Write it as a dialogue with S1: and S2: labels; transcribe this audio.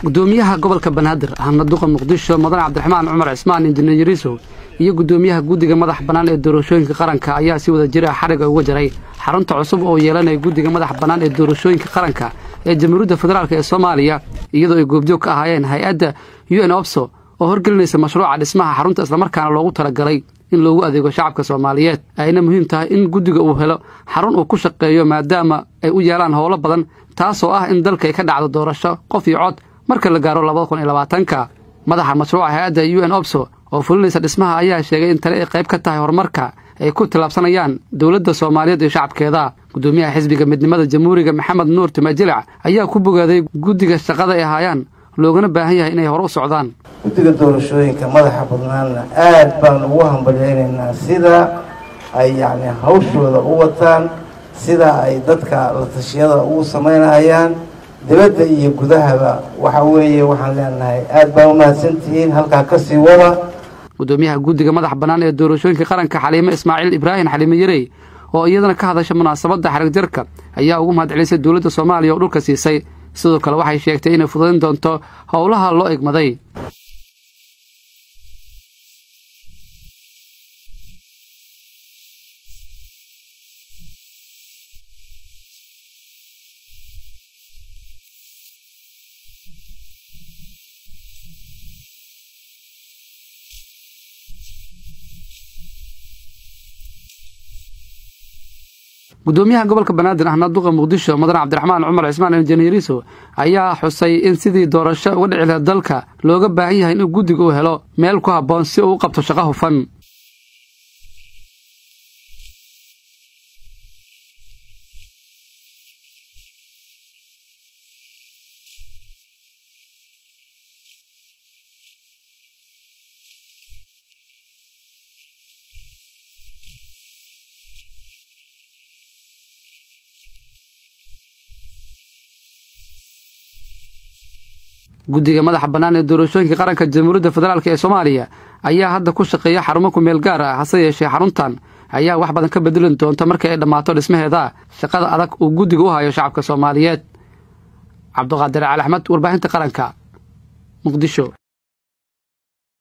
S1: Gudoomiyaha gobolka Banaadir ahna duqa Muqdisho Mudane Cabdiraxmaan Cumar Cismaan Injineer Yariisow iyo gudoomiyaha guddiga madax bannaan ee doorashooyinka qaranka ayaa si wada jir ah xariga uga jaray xarunta cusub oo yeelanaya guddiga madax bannaan ee doorashooyinka qaranka ee Jamhuuriyadda Federaalk ee Soomaaliya, iyadoo ay goobjoog ka ahaayeen hay-adda UN OPSO oo horgelinaysa mashruuca dhismaha xarunta islamarkaana loogu talagalay in loogu adeego shacabka Soomaaliyeed. Ayna muhiim tahay in guddiga uu helo xarun uu ku shaqeeyo maadaama ay u yeelaan howlo badan, taasoo ah in dalka ay ka dhacdo doorasho qof iyo cod marka la gaaro 2020. Madaxa mashruuca hay-adda UN OPSO oo fulinaysa dhismaha ayaa sheegay in tani ay qayb ka tahay horumarka ay ku tillaabsanayaan dowladda Soomaaliyeed iyo shacabkeeda. Gudoomiyaha xisbiga Midnimada Jamhuuriga Maxamed Nuur Timajilic ayaa ku bogaaday guddiga shaqada ay hayaan, loogana baahan yahay inay hore u socdaan.
S2: Guddiga doorashooyinka madaxa badnaanna aad baan ugu hambalyaynaynaa sida ay yacni hawshooda u wataan, sida ay dadka la tashiyada ugu samaynayaan dibadda iyo gudahaba. Waxa weeye waxaan leenahay aad baa u mahadsantihiin, halkaa kasii wada.
S1: Gudoomiyaha guddiga madax bannaan ee doorashooyinka qaranka Xaliime Ismaaciil Ibraahim Xaliime Yarey oo iyadana ka hadasha munaasabadda xarigjarka ayaa ugu mahadcelisay dowladda Soomaaliya oo dhulka siisay. Sidoo kale waxay sheegtay inay fududayn doonto howlaha loo egmaday. Gudoomiyaha gobolka Banaadir ahna duqa Muqdisho Mudane Cabdiraxmaan Cumar Cismaan Injineer Yariisow ayaa xusay in sidii doorasho uga dhici lahayd dalka looga baahan yahay in guddiga uu helo meel ku habboon si uu u qabto shaqo hufan. Guddiga madaxa bannaan ee doorashooyinka qaranka Jamhuuriyadda Federaalk ee Soomaaliya ayaa hadda ku shaqeeya xarumo ku meel gaar ah, hase yeeshee xaruntan ayaa wax badan ka bedelin doonta marka ay dhammaato dhismaheeda shaqada adag uu guddiga u hayo shacabka Soomaaliyeed. Cabduqaadir Cali Axmed, warbaahinta qaranka, Muqdisho.